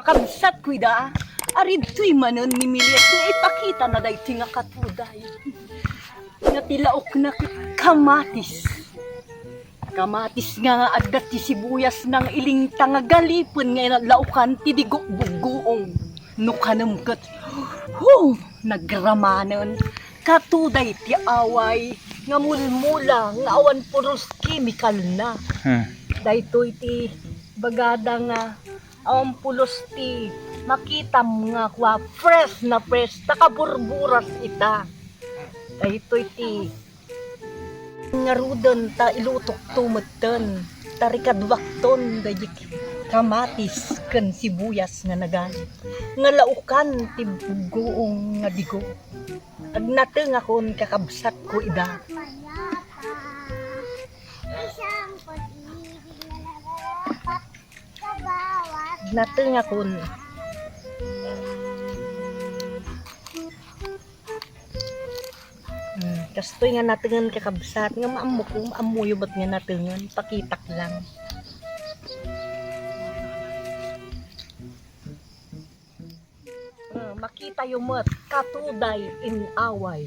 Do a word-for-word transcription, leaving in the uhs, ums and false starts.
Kabsatko ida, aridtoy manen ni Milet nga ipakitana daytoy nga katuday. Nga ti laokna ket kamatis. Kamatis nga adda ti sibuyas nga ilingta nga galipen nga laokan ti digo, buggoong. No kanem ket, hu, nagramanen. Katuday ti away nga mulmula nga awan puros kemikalna. Hmm. Daytoy ti bagada nga awan pulos ti makitam nga kua, fresh na fresh, ta kaburburas ita. Daytoy ti ngaruden ta ilutokto metten, ta rikaduakton daydi kamatis ken sibuyas nga nagalip, nga laokan ti buggoong nga digo. Agnatengakon, kakabsatko ida. Natengakon. Hmm, kastoy nga natengen, kakabsat, nga maammok, maammoyo met nga natengen, pakitak lang. Hmm, makitayo met, katuday in away.